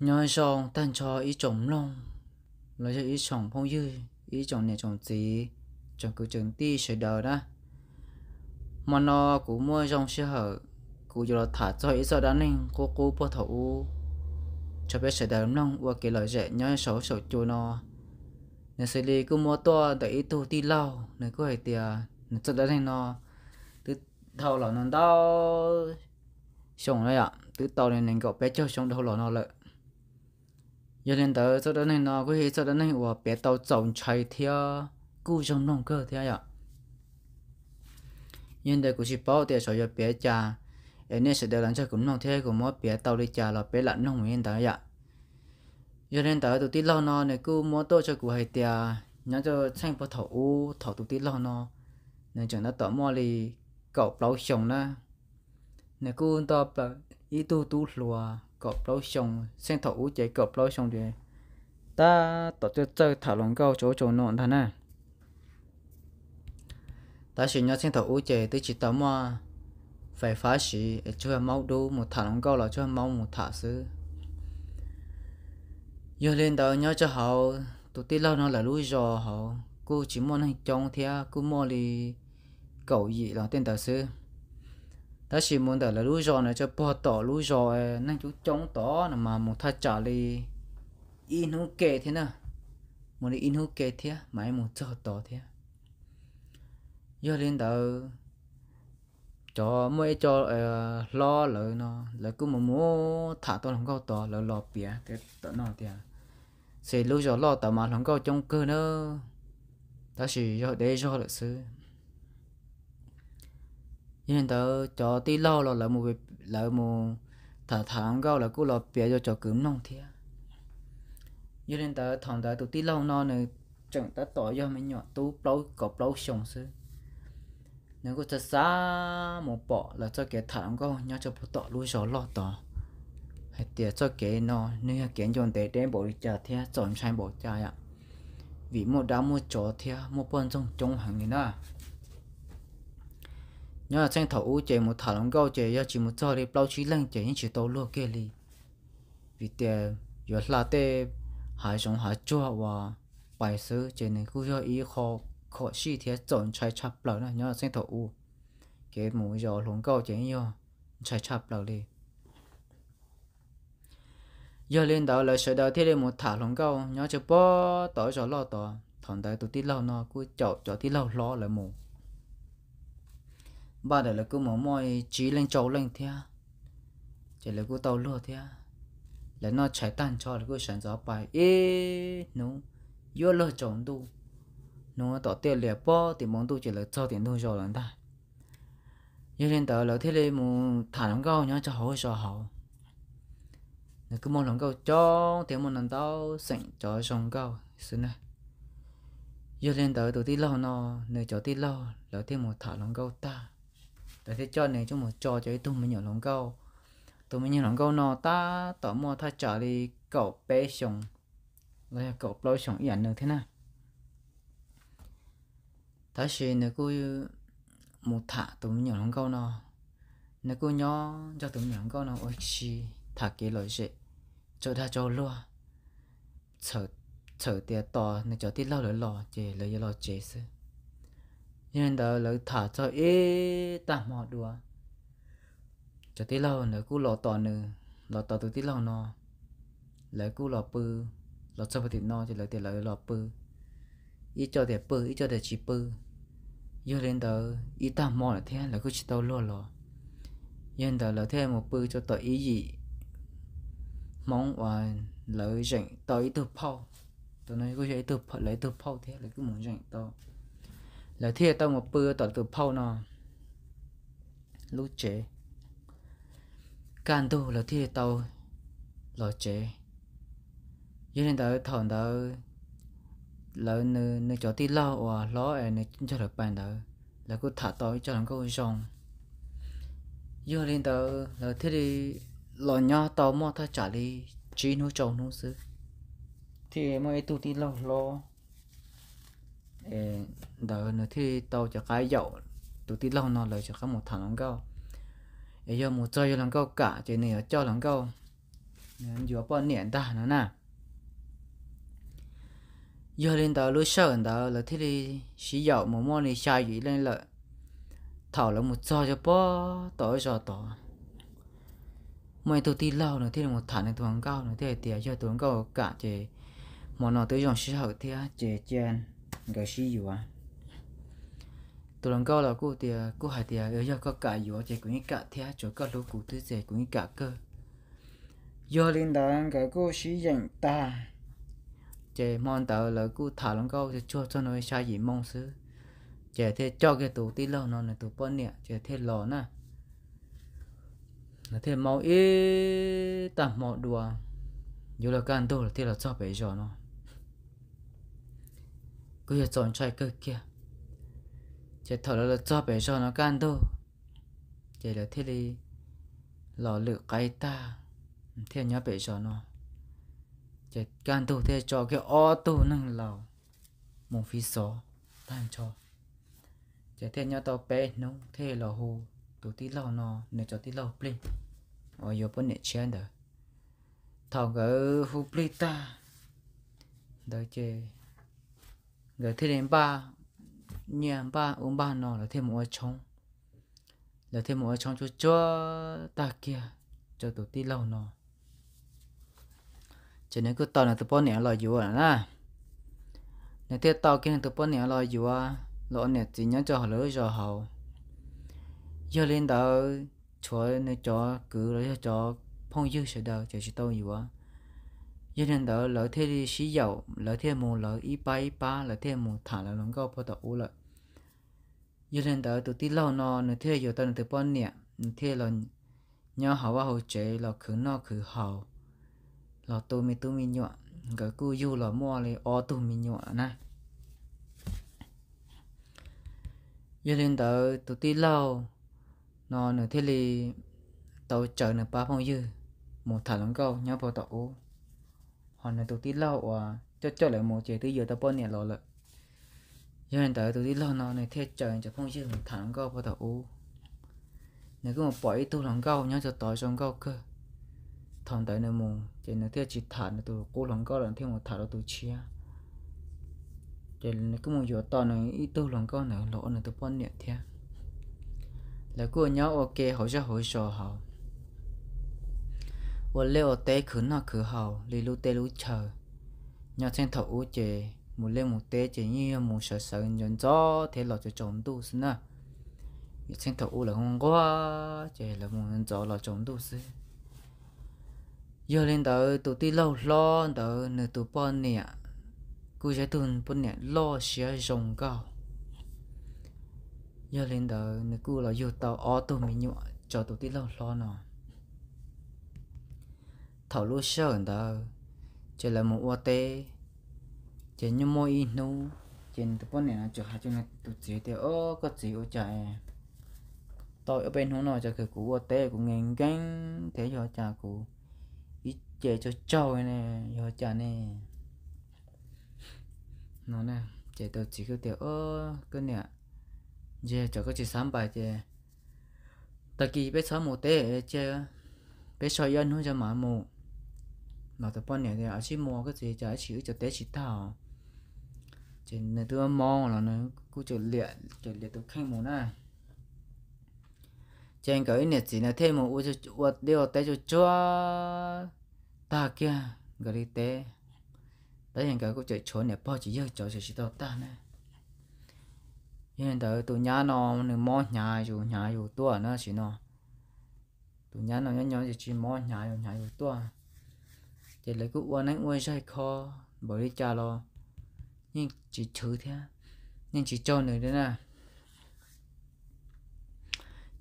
Nyob zoo tag nrho ib tsoom mloog, los yog ib tsoom phooj ywg, ib tsoom niam tsoom txiv, tsoom kwv tsoom tij sawv daws na. Hmo no kuv muaj zoo sij hawm, kuv yuav los tham txog ib txoj dab neeg qub qub puag thaum ub rau peb sawv daws mloog ua kev lom zem nyob saum saum cua no. Nws xws li kuj muab tuaj ntawm ib tug tij laug, nws kuj hais tias nws txoj dab neeg no twb dhau los no ntau xyoo no yom, twb tau li nees nkaum peb caug xyoo dhau los no lawm. Yog li ntawd txoj dab neeg no kuj yog ib txoj dab neeg uas piav tau txaus ntshai thiab kuj zoo mloog kawg thiab yom. Yog li ntawd kuv tsis paub tias xyov yuav piav cas, es nej sawv daws los nrog kuv mloog thiab kuv muab piav tau li cas los peb lam mloog mus li ntawd yom. Yog li ntawd tus tij laug no nws kuj muab tuaj rau kuv hais tias nyob rau txheej puag thaum ub thaum tus tij laug no nws tseem tab tom muaj li kaum plaub xyoo na. Nws kuj nto plaws ib tug tub hluas kaum plaub xyoo, txheej thaum ub ces kaum plaub xyoo ces tab tom txawj txawj tham hluas nkauj tsaus tsaus no ntag na. Tab sis nyob txheej thaum ub ces twb tsis tau muaj fais fab siv es tsuas maub dub mus tham hluas nkauj los tsuas maub mus tham xwb. Yog li ntawd nyob rau hauv tus tij laug no lawv lub zos hauv kuj tsis muaj neeg coob thiab, kuj muaj li kaum yim los tej ntawd xwb. Tab sis mus ntawm lawv lub zos na rau puag tom lub zos neeg coob coob tod no mas mus thaj tsam li ib hnub ke thiab na, mus li ib hnub ke thiab mas mus txog tod thiab. Yog li ntawd cov muaj ib co hlob lawv no, lawv kuj mus mus tham tau hluas nkauj tod, lawv los piav tom no tias, ces lub zos loj tod mas hluas nkauj coob kawg na, tab sis yog deb zog lawm xwb. Yog li ntawd cov tij laug los lawv mus tham tham hluas nkauj, lawv kuj los piav rau cov kwv mloog thiab. Yog li ntawd thaum ntawd tus tij laug no nws tseem tab tom yog me nyuam tub plaub kaum plaub xyoo xwb. Nws kuj xav xav mus pom lawv txoj kev tham hluas nkauj nyob rau puag tom lub zos loj tod, hais tias txoj kev no nws yog kev ncua ntev deb npaum li cas thiab txaus ntshai npaum cas yom, vim muaj dab muaj tsov thiab muaj poj ntxoog coob heev li na. Nyob txheej thaum ub ces mus tham hluas nkauj ces yog tsis mus txog li plaub tsib leeg ces yeej tsis tau luag kiag li, vim tias yuav hla tej hav zoov hav tsuag uas pais xwb, ces nws kuj yog ib qho khuam sij thiab txaus ntshai tshaj plaws na. Nyob txheej thaum ub kev mus zov hluas nkauj ces yeej yog ntshai tshaj plaws li. Yog li ntawd lawv sawv daws thiaj li mus tham hluas nkauj nyob rau puag tom zos loj tod. Thaum ntawd tus tij laug no kuj caum cov tij laug hlob lawv mus. Npaj ntawd lawv kuj mus muaj tsib leej rau leej thiab, ces lawv kuj tau luag thiab. Lawv noj tshais tag nrho lawv kuj sawv ntxov pais ib hnub yuav luag tsaus ntuj. Hnub tom tiaj lias puag tim npoo ntuj ces lawv txog tim ntug zos lawm ntag. Yog li ntawd lawv thiaj li mus tham hluas nkauj nyob rau hauv zos hauv. Nws kuj muaj hluas nkauj coob thiab muaj ntau ntau xeem cov zoo nkauj xwb na. Yog li ntawd tus tij laug no, nws cov tij laug lawv thiaj mus tham hluas nkauj tag, lawv thiaj coj nws coj mus tso rau ib tug me nyuam hluas nkauj. Tus me nyuam hluas nkauj no tab tom muaj thaj tsam li kaum peb xyoos los yog kaum plaub xyoos ib yam nws thiab na. Tab sis nws kuj mus tham tus me nyuam hluas nkauj no, nws kuj nyob nrog tus me nyuam hluas nkauj no ua si, tham kev lom zem, tsaug dag tsaug luag, txhawm tias tos nws cov tij laug lawv los ces lawv yuav los tsev xwb. Yog li ntawd lawv tham txog ib tag hmo dua, cov tij laug ntawd kuj los tos nws, los tos tus tij laug no. Lawv kuj los pw, los txog puag tim no ces lawv tias lawv los pw. Ib co tias pw, ib co tias tsis pw. Yog li ntawd ib tag hmo lawm thiab lawv kuj tsis tau luag los. Yog li ntawd lawv thiaj mus pw rau tom ib yim Hmoob uas lawv zeem tau ib tug phauj. Tus no kuj yog ib tug, lawv ib tug phauj thiab, lawv kuj mus zeem tau. Lawv thiaj tau mus pw tom tus phauj no lub tsev. Kaj ntug lawv thiaj tau los tsev. Yog li ntawd thaum ntawd lawv, nws cov tij laug uas hlob es nws nrog lawv pais ntawd, lawv kuj tham tau ib co hluas nkauj zoo. Yog li ntawd lawv thiaj li los nyob tau muaj thaj tsam li tsib hnub rau hnub xwb, thiaj muaj ib tug tij laug hlob ntawd nws thiaj li tau rov qab yaum tus tij laug no, lawv rov qab mus tham hluas nkauj. Es yog mus txog yog hluas nkauj kam ces nws yuav coj hluas nkauj yuav poj niam ntag no na. Yog li ntawd lub sij hawm ntawd lawv thiaj li sib yaum mus muaj li xya yim leej lawm. Thaum lawv mus txog cov pob tom zos tod, muaj ib tug tij laug nws thiaj li mus tham nws tus hluas nkauj, nws thiaj hais tias yog tus hluas nkauj kam ces hmo no twb zoo sij hawm thiab ces cia nkawd sib yuav. Tus hluas nkauj los kuj tias, kuj hais tias yog koj kam yuav ces kuv yeej kam thiab, tsuav koj hlub kuv twb ces kuv yeej kam kawg. Yog li ntawd nkawd kuj sib yeem tag, ces hmo ntawd lawv kuj tham hluas nkauj tsuag tsuag txog no xya yim moo xwb, ces thiaj coj kiag tus tij laug no nws tus poj niam ces thiaj los na. Lawv thiaj maub ib tag hmo dua, yuav luag kaj ntug lawv thiaj los txog pem zos no, kuj yog txaus ntshai kawg kiag. Ces thaum lawv los txog pem zos no kaj ntug, ces lawv thiaj li los lwm qaib tag thiaj nyob pem zos no. Ces kaj ntug thiaj tso kiag ob tug neeg laus mus fiv xov tag nrho. Ces thiaj nyob tau peb hnub thiaj los hu tus tij laug no nws cov tij laug plig uas yuav poj niam tshiab ntawd. Thaum nkawd hu plig tag ntawd ces nkawd thiaj li npaj nyiaj npaj ub npaj no, lawv thiaj mus ua tshoob. Lawv thiaj mus ua tshoob tsuag tsuag tag kiag rau tus tij laug no, ces nws kuj tau nws tus poj niam los yuav lawm na. Nws thiaj tau kiag nws tus poj niam los yuav los ua niam txiv nyob rau hauv lawv lub zos hauv. Yog li ntawd, tshuav nws cov kwv los yog cov phooj ywg sawv daws ces tsis tau yuav. Yog li ntawd lawv thiaj li sib yaum, lawv thiaj mus lawv ib pab ib pab, lawv thiaj mus tham lawv hluas nkauj puag tom ub lawm. Yog li ntawd tus tij laug no nws thiaj yuav tau nws tus poj niam, nws thiaj los nyob hauv vaj hauv tsev los khwv noj khwv haus, los tu me tub me nyuam. Nkawd kuj yug los muaj li ob tug me nyuam na. Yog li ntawd tus tij laug no nws thiaj li tau tsaws nws pab phooj ywg mus tham hluas nkauj nyob puag tom ub. Ho nws tus tij laug uas coj coj lawv mus ces twb yuav tau poj niam los lawm. Yog li ntawd tus tij laug no nws thiaj tsaws cov phooj ywg mus tham hluas nkauj puag tom ub. Nws kuj mus pom ib tug hluas nkauj nyob rau tod zoo nkauj kawg. Thaum ntawd nws mus ces nws thiaj tsis tham nws tus qub hluas nkauj lawm, thiaj mus tham rau tus tshiab. Ces nws kuj mus yuav tau nws ib tug hluas nkauj ntawd los ua nws tus poj niam thiab. Lawv kuj nyob ua ke hauv zej hauv zos hauv, ua liaj ua teb khwv noj khwv haus li lub teb lub chaw. Nyob txheej thaum ub ces mus liaj mus teb ces yeej yog mus sawv sawv ntxov ntxov thiab los tsaus tsaus ntuj xwb na. Vim txheej thaum ub lawv nquag ces lawv mus ntxov los tsaus ntuj xwb. Yog li ntawd tus tij laug hlob ntawd nws tus poj niam kuj yog ib tug poj niam loj siab zoo nkauj. Yog li ntawd nws kuj los yug tau ob tug me nyuam rau tus tij laug hlob no. Thaum lub sij hawm ntawd ces lawv mus ua teb, ces nyob muaj ib hnub ces nws tus poj niam no txawm hais rau nws tus txiv tias, Au, koj txiv, ua cas tau ob peb hnub no cas kuv ua teb kuv nkees nkees thiab, yog cas kuv ib ce tsaug tsaug ne, yog cas ne? No ces tus txiv kuj tias, Au, koj niam, ntshe tsam koj tsis xav npais ces tag kis peb txhob mus teb, cia peb so ib ob hnub tso mam mus. Los tus poj niam tias, Ab, tsis mus, koj txiv, cas ib sim wb cov teb tsis tag os. Ces nws twb mob los nws kuj txawm liam, txawm liam tus kheej mus na. Ces nkawd ib niam txiv na thiaj mus ua, ua liaj ua teb tsuag tsuag tag kiag nkawd li teb, tab sis nkawd kuj tseem tshuav niam pog tsis yawg tsov tseem tsis tau tag na. Yog li ntawd tus nyab no nws mob hnyav yus hnyav yus tuaj na sim no. Tus nyab no nyob nyob ces tsis mob hnyav yus hnyav yus tuaj. Ces lawv kuj ua neeb ua zaig kho npaum li cas los yeej tsis chwv thiab, yeej tsis tsaug nws li na.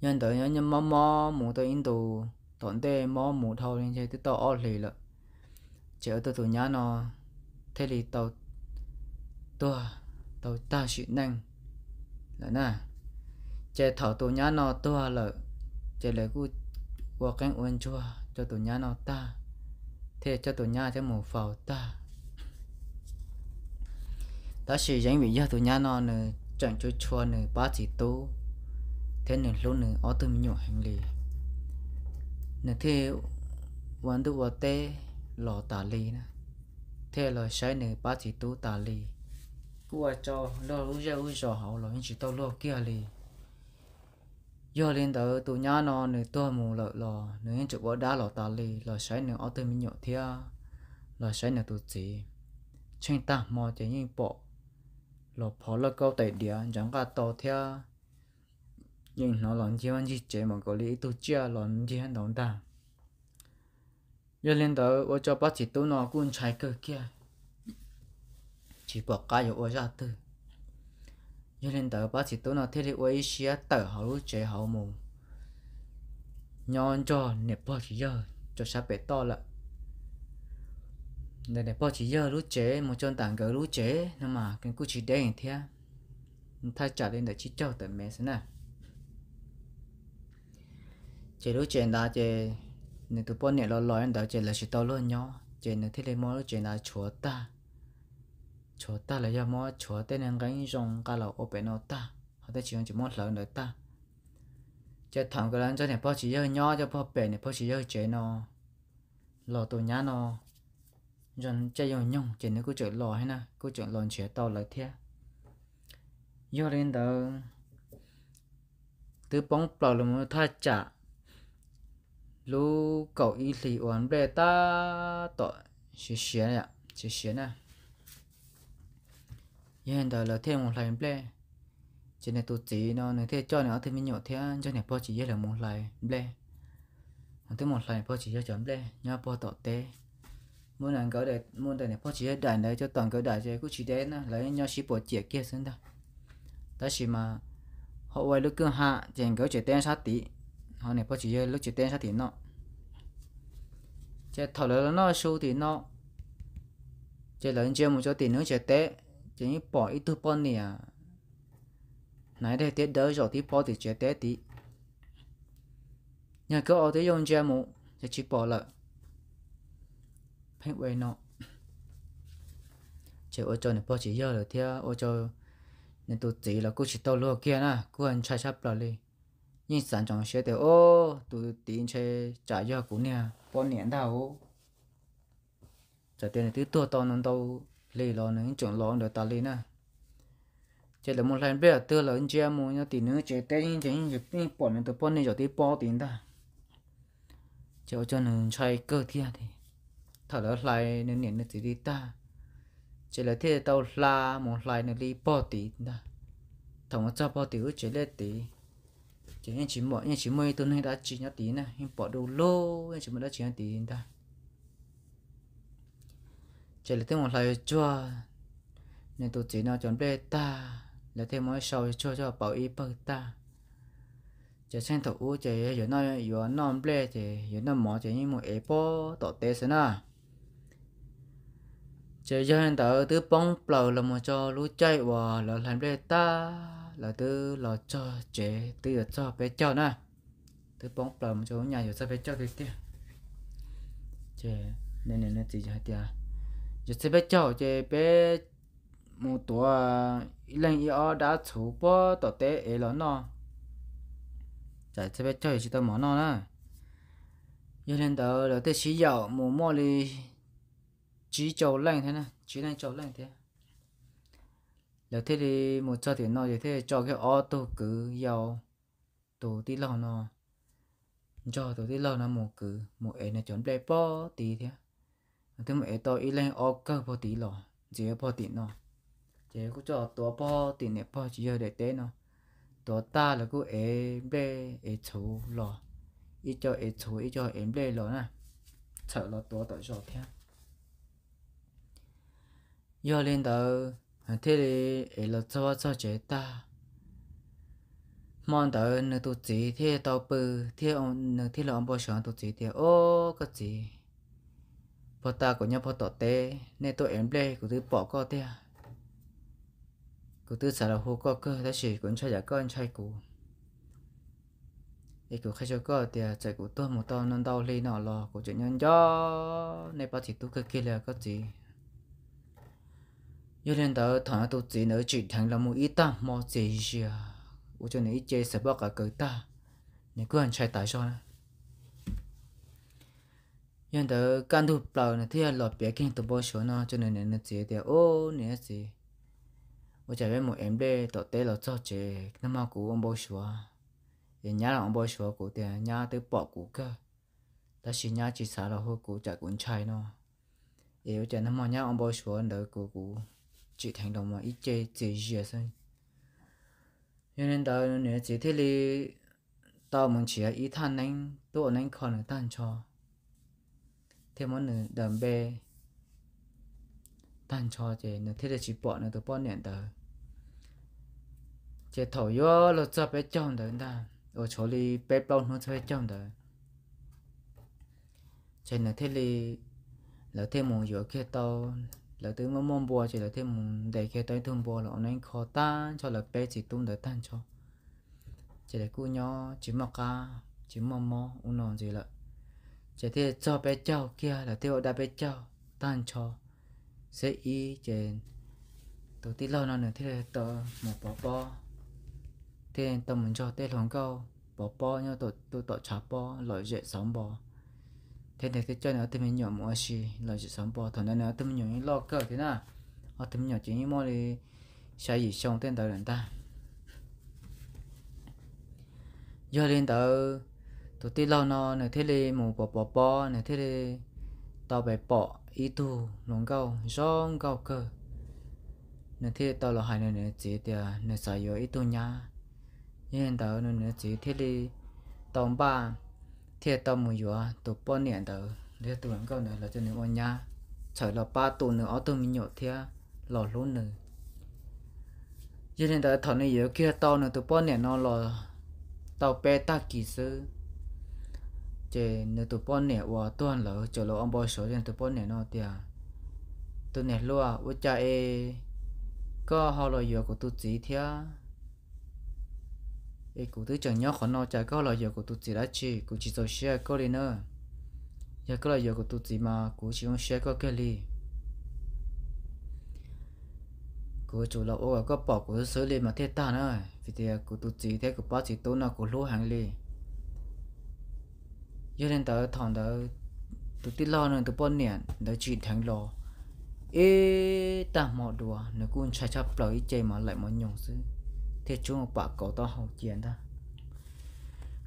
Yog li ntawd nyob mob mob mus tau ib ntus, tom ntej mob mus dhau li ntshe twb tau ob hlis lawm, ces ua rau tus nyab no thiaj li tau tuag, tau tag sim neej lawm na. Ces thaum tus nyab no tuag lawm, ces lawv kuj ua qeeb ua ntsuag rau tus nyab no tag, thiaj coj tus nyab thiab mus faus tag. Tab sis yeej vim yog tus nyab no nws tseem tshua tshua nws pab txiv tub thiab nws hlub nws ob tug me nyuam heev li, nws thiaj ua ntuj ua teb los tas li na, thiaj los saib nws pab txiv tub tas li. Kuj ua rau luag lub zej lub zos hauv los yeej tsis tau luag kiag li. Yog li ntawd tus nyab no nws tuag mus lawm los nws yeej tseem ua dab los tas li los saib nws ob tug me nyuam thiab los saib nws tus txiv. Tsheej tag hmo ces yeej pom los phov lauj kaub tais diav ntsaws nqaj tau thiab yeej hnov los ncig vaj ncig tsev mas nkaus li ib tug tsiaj los ncig ntau ntag. Yog li ntawd ua rau pab txiv tub no kuj ntshai kawg kiag, tsis pom qab yuav ua zaj twg. Yog li ntawd pab txiv tub no thiaj li ua ib siab tawm hauv lub tsev hauv mus nyob nrog niam pog txiv yawg rau sab pem toj lawm. Ntawm niam pog txiv yawg lub tsev mus rau ntawm nkawd lub tsev no mas kuj tsis deb thiab, thaj tsam li ntawm tsib caug tawm mev xwb na. Ces lub tsev ntawd ces nws tus poj niam los los ntawd ces lawv tsis tau luag nyob ces nws thiaj li muab lub tsev ntawd tshuav tag. Tshuav tag los yog muab tshuav tej neeg nqeeb zoo nqa los ua pem no tag, ho tej tsis zoo ces muab hlawv ntawd tag. Ces thaum nkawd los nrog niam pog txiv yawg nyob rau pog pem niam pog txiv yawg tsev no los tus nyab no zoo caij zoo nyoog ces nws kuj tseem los thiab na, kuj tseem los nrhiav tau lawv thiab. Yog li ntawd twb poob plaws los mus thaj tsam lub kaum ib hlis uas nplej tab tom siav siav, siav siav na. Yog li ntawd lawv thiaj mus hlais nplej. Ces nws tus txiv no nws thiaj coj nws ob tug me nyuam thiab nrog niam pog txiv yawg lawv mus hlais nplej. Nws twb mus hlais niam pog txiv yawg cov nplej nyob puag tom teb. Muaj ntawm nkawd, muaj ntawm niam pog txiv yawg daim ntawd rau tom nkawd daim ces kuj tsis deb na, lawv nyob sib puas ciam kiag xwb ntag. Tab sis mas ho ua lub kwj ha ces nkawd lub tsev teb sab tid, ho niam pog txiv yawg lub tsev teb sab tim no. Ces thaum lawv los noj su tim no, ces lawv ntsia mus rau tim nws lub tsev teb, ces yeej pom ib tug poj niam hnav daim tiab dawb zaum tib pob tim tsev teb tid. Yog koj ua tib zoo ntsia mus ces tsis pom lawm. Pheej ua no, ces ua rau niam pog txiv yawg lawm thiab ua rau nws tus txiv los kuj tsis tau luag kiag na, kuj ntshai tshaj plaws li. Yeej xav ntsoov siab tias, o, tus tid ntshe tsam yog kuv niag poj niam ntag. Txawm tias nws twb tuag tau ntau ntau hli los nws yeej tseem los ntawd tas li na. Ces lawv mus hlais nplej twg lawv ntsia mus nyob tim nws tsev teb yeej yeej pom nws tus poj niam zaum tib pob tid ntag. Ces ua rau nws ntshai kawg thiab. Thaum lawv hlais nws niam nws txiv li tag, ces lawv thiaj tau hla mus hlais nws li pog tid ntag. Thaum mus txog pog tid lub tsev liaj tid, ces yeej tsis muaj, yeej tsis muaj ib tug neeg dab tsi nyob tid na, yeej pom du lug yeej tsis muaj dab tsi nyob tid ntag. Ces lawv thiaj mus hlais tsuag nws tus txiv no cov nplej tag, lawv thiaj muab sau tsuag coj pauv ib pawg tag. Ces txheej thaum ub ces yog yuav noj, yuav noj nplej ces yuav noj mov ces yeej mus ev pob tom teb xwb na. Ces yog li ntawd twb poob plaws los mus rau lub caij uas lawv hlais nplej tag, lawv twb los txog tsev twb yuav txog peb caug na. Twb poob plaws mus rau lub nyam yuav txog peb caug tiag tiag. Ces nws niam nws txiv hais tias, yuav txog peb caug ces peb mus tuav ib leeg ib ob dab txhuv pob tom teb ev los noj. Txawm txog peb caug yuav tsis tau mov noj na. Yog li ntawd lawv thiaj sib yaum mus muaj li tsib rau leej thiab, tsib leej rau leej thiab. Lawv thiaj li mus txog tim no ces thiaj tso kiag ob tug kwv yau tus tij laug no nrog tus tij laug no mus kwv mus ev nws cov nplej pob tid thiab. Nws twb mus ev tau ib leeg ob kawg pob tid los ntxiv pog tim no. Ces kuj coj tuav pob tim niam pog txiv yawg daim teb no. Tuav tag lawv kuj ev nplej ev txhuv los, ib co ev txhuv ib co ev nplej los na, txhawm los tuav tom zos thiab. Yog li ntawd thiaj li ev los txog vaj txog tsev tag. Hmo ntawd nws tus txiv thiaj tau pw, thiab nws thiaj li ua npau suav tus txiv tias, o, koj txiv, puag ta kuv nyob puag tom teb nej tuaj ev nplej kuv twb pom koj tiag. Kuv twb xav los hu koj kawg tab sis kuv ntshai yam koj ntshai kuv, es kuv qhia rau koj tias txawm kuv tuag mus tau ntau ntau hli no los kuv tseem nyob nco nej pab txiv tub kawg kiag li koj txiv. Yog li ntawd thaum no tus txiv ntawd tsim dheev los mus ib tag hmo txias zias ua rau nws ib ce xav pob qav kaws tag, nws kuj ntshai tas zog na. Yog li ntawd kaj ntug plaws nws thiaj los piav kiag tus npau suav no rau nws niam nws txiv tias, Ub, niam txiv, ua cas peb mus ev nplej tom teb los txog tsev, nag hmo kuv ua npau suav es nyab los ua npau suav kuv tias nyab twb pom kuv kawg, tab sis nyab tsis xav los hu kuv tsam kuv ntshai no. Es ua cas nag hmo nyab ua npau suav ntawd kuv, kuv tsim dheev los mas ib ce txias zias xwb. Yog li ntawd nws niam txiv thiaj li tau mus nrhiav ib thaj neeb tuaj ua neeb kho nws tag nrho, thiaj muab nws daws npe tag nrho, ces nws thiaj li tsis pom nws tus poj niam ntawd. Ces thaum yuav luag txog peb caug ntawd ntag, uas tshuav li peb plaub hnub txog peb caug ntawd, ces nws thiaj li, lawv thiaj mus yuav kiag tau, lawv twb muaj muaj npua ces lawv thiaj mus ntes kiag tau ib tug npua los ua neeb kho tag nrho lawv peb txiv tub ntawd tag nrho. Ces lawv kuj nyob tsis muaj qab tsis muaj mob ua no ntxiv lawm. Ces thiaj txog peb caug kiag, lawv thiaj ua dab peb caug tag nrho. Xeb ib ces tus tij laug no nws thiaj li tau mus pov pob, thiaj tau mus nrog tej hluas nkauj pov pob nyob tus tom tshav pob lom zem xauv npo, thiab nws thiaj coj nws ob tug me nyuam mus ua si lom zem xauv npo. Thaum ntawd nws ob tug me nyuam yeej loj kawg thiab na, ob tug me nyuam ces yeej muaj li xya yim xyoo tej ntawd lawm ntag. Yog li ntawd, tus tij laug no nws thiaj li mus pov pov pob, nws thiaj li tau pem pom ib tug hluas nkauj zoo nkauj kawg. Nws thiaj li tau los hais nws niam txiv tias nws xav yuav ib tug nyab. Yog li ntawd nws niam txiv thiaj li tau npaj, thiaj tau mus yuav tus poj niam ntawd los yog tus hluas nkauj ntawd los rau nws ua nyab, txhawm los pab tu nws ob tug me nyuam thiab los hlub nws. Yog li ntawd thaum nws yuav kiag tau nws tus poj niam no los tau peb tag kis xwb, ces nws tus poj niam uas tuag ntawd txawm los ua npau suav rau nws tus poj niam no tias, Tus niam hluas, ua cas es koj ho los yuav kuv tus txiv thiab? Es kuv twb tseem nyob qhov no, cas koj los yuav kuv tus txiv dab tsi? Kuv tsis txaus siab koj li na. Yog koj los yuav kuv tus txiv mas kuv tsis zoo siab koj kiag li. Kuv tsuas los ua kom koj pom kuv xwb li mas thiaj tag na, vim tias kuv tus txiv thiab kuv pab txiv tub no kuv hlub heev li. Yog li ntawd thaum ntawd tus tij laug nws tus poj niam ntawd tsim dheev los ib tag hmo dua, nws kuj ntshai tshaj plaws, ib ce mas laim mos nyoos xwb, thiaj tsub pam kauv taub hau cia ntag.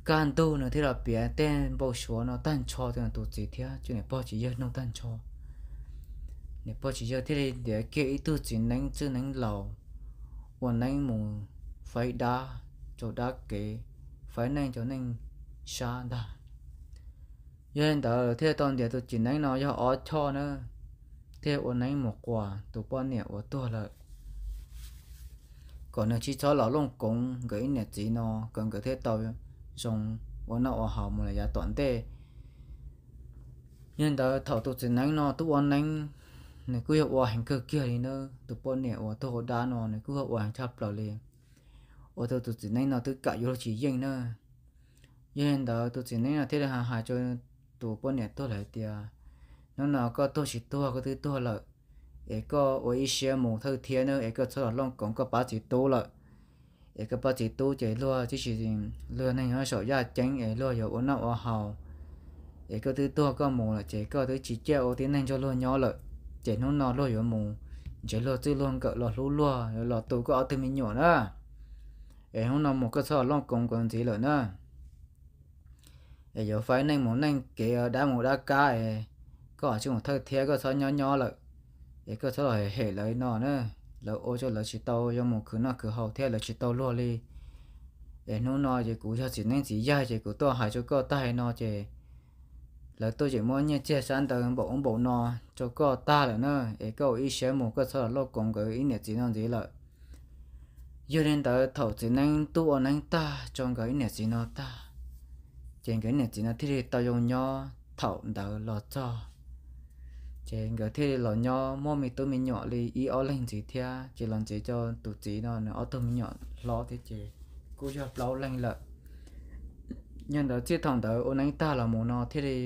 Kaj ntug nws thiaj los piav tej npau suav no tag nrho rau nws tus txiv thiab rau niam pog txiv yawg mloog tag nrho. Niam pog txiv yawg thiaj li ntiav kiag ib tug txiv neeb txwj neeb laus ua neeb mus faib dab rau dab kev, faib neej rau neej sab ntag. Yog li ntawd thiaj tau ntiav tus txiv neeb no yog ob choj na, thiaj ua neeb mus quas tus poj niam uas tuag lawm, kom nws tsis txhob los looj koov nkawd ib niam txiv no, kom nkawd thiaj tau zoo ua noj ua haus mus lawm yav tom ntej. Yog li ntawd thaum tus txiv neeb no twb ua neeb, nws kuj yog ua heev kawg kiag li na, tus poj niam uas tuag ua dab no nws kuj yog ua heev tshaj plaws li, ua rau tus txiv neeb no twb kam yuav luag tsis yeej na. Yog li ntawd tus txiv neeb no thiaj li hais rau tus poj niam tuag lawm hais tias, Hnub no koj tuag tsis tuag koj twb tuag lawm, es koj ua ib siab mus thawj thiab na, es koj txhob los looj koov koj pab txiv tub lawm. Es koj pab txiv tub ces luag tib si, luag neeg nyob saum yaj ceeb es luag yuav ua noj ua haus, es koj twb tuag koj mus lawm ces koj twb tsis ciaj ua tib neeg nrog luag nyob lawm. Ces hnub no luag yuav mus, ntshe luag txwj luag nkawm los hlub luag yuav los tu koj ob tug me nyuam na. Es hnub no mus koj txhob los looj koov nkawd ntxiv lawm na. Es yuav faib neej mus neej kev, dab mus dab kab es koj tsis mus thawj thiab koj txhob nyob nyob lawm. Es koj txhob los hem hem lawv no na, lawv ua rau lawv tsis tau yuav mus khwv noj khwv haus thiab lawv tsis tau luag li. Es hnub no ces kuv yog txiv neeb txiv yaig ces kuv tuaj hais rau koj tag li no ces lawv tuaj yeem muab nyiaj txiag sab ntawd npaum ub npaum no rau koj tag lawm na. Es koj ua ib siab mus koj txhob los looj koov nkawd ib niam txiv no ntxiv lawm. Yog li ntawd thaum txiv neeb tuaj ua neeb tag rau nkawd ib niam txiv no tag, ces nkawd ib niam txiv no thiaj li tau zoo nyob thaum ntawd los txog. Ces nkawd thiaj li los nyob muaj me tub me nyuam li ib ob leeg ntxiv thiab, ces los ntxiv rau tus txiv no nws ob tug me nyuam hlob thiab ces kuj yog plaub leeg lawm. Yog ntawd txij thaum ntawd ua neeb tag los mus no thiaj li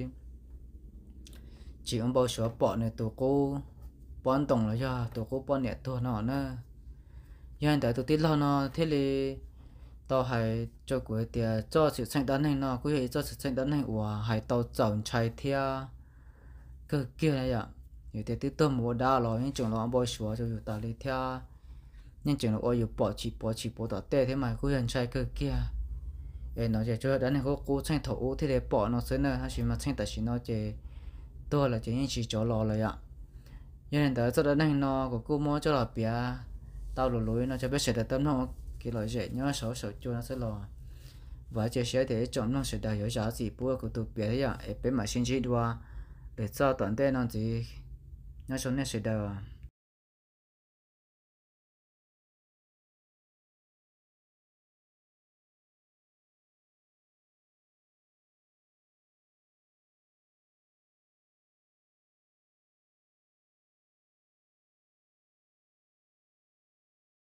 tsis ua npau suav pom nws tus qub pob ntoos los yog tus qub poj niam tuag no na. Yog li ntawd tus tij laug no thiaj li tau hais rau kuv hais tias txoj xwm txheej dab neeg no kuj yog ib txoj xwm txheej dab neeg uas hais tau txaus ntshai thiab kawg kiag li yom. Yog tias twb tuag mus ua dab los yeej tseem los npau suav rau yus tas li thiab, yeej tseem los ua yus pom chim puav chim puav tom tej thiab mas kuj yog ntshai kawg kiag. Es no ces tsuas yog dab neeg qub qub txheej thaum ub thiaj li pom no xwb na, tab sis mas txheej tam sim no ces tuag lawm ces yeej tsis rov los lawm yom. Yog li ntawd txoj dab neeg no kuv kuj muab coj los piav tau luv luv li no rau peb sawv daws tau mloog ua kev lom zem nyob saum saum cua no xwb los vam thiab cia siab tias ib tsoom mloog sawv daws yuav zam txim pub kuv tus piav thiab yom. Es peb mam sib ntsib dua lwm txoj tom ntej no ntxiv, nyob zoo nej sawv daws.